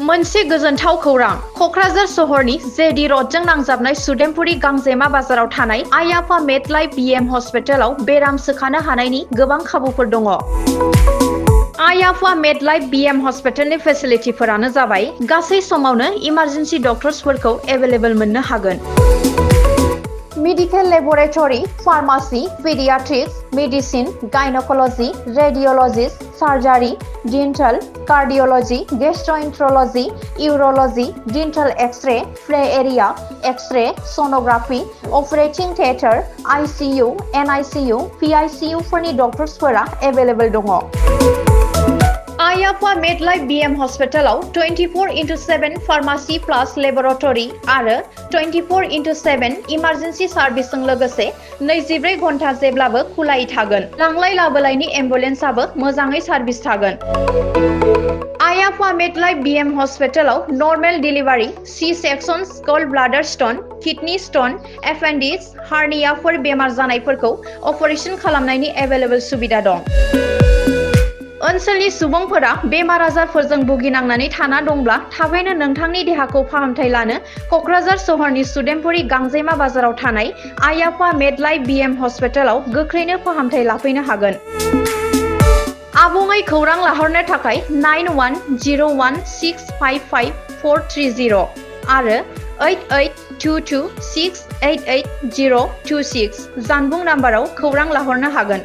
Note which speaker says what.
Speaker 1: मोनसे गोजोनथाव खौरां कक्राझार सहरनि जेडी रडजों नांजाबनाय सुदेमपुरी गांजेमा बाजाराव थानाय आइ आफा मेडलाइफ बिएम हस्पिटालाव बेराम सोखानो हानायनि गोबां खाबुफोर दङ। आइ आफा मेडलाइफ बिएम हस्पिटालनि फेसिलिटिफोरानो जाबाय गासै समावनो इमारजेन्सि डक्टर्सफोरखौ एभेलेबल मोननो हागोन। Medical laboratory, pharmacy, paediatrics, medicine, gynaecology, radiologist, surgery, dental, cardiology, gastroenterology, urology, dental X-ray, play area, X-ray, sonography, operating theatre, ICU, NICU, PICU फोरनि डक्टर्सफोरा एभेलेबल दङ। आइ आफा मेडलाइफ बिएम हस्पिटालाव 24/7 फार्मासी प्लास लेबरेटरी आरो 24/7 इमारजेन्सि सार्भिसजों लोगोसे 24 घन्टा जेब्लाबो खुलायै थागोन। लांलाय लाबोलायनि एम्बुलेन्सआबो मोजाङै सार्भिस थागोन। आइ आफा मेडलाइफ बिएम हस्पिटालाव normal delivery, C sections, gall bladder stone, kidney stone, appendix, हार्नियाफोर बेमार जानायफोरखौ अपारेशन खालामनायनि एभेलेबल सुबिदा दं। ओनसोलनि सुबुंफोरा बेमार आजारफोरजों भुगिनांनानै थाना दंब्ला थाबैनो नोंथांनि देहाखौ फाहामथाय लानो कक्राझार सहरनि सुदेमपुरी गांजेमा बाजाराव थानाय आइ आफा मेडलाइफ बिएम हस्पिटालाव गोख्रैनो फाहामथाय लाफैनो हागोन। आबुङै खौरां लाहरनो थाखाय 9101655430 आरो 8822688026 जानबुं नाम्बाराव खौरां लाहरनो हागोन।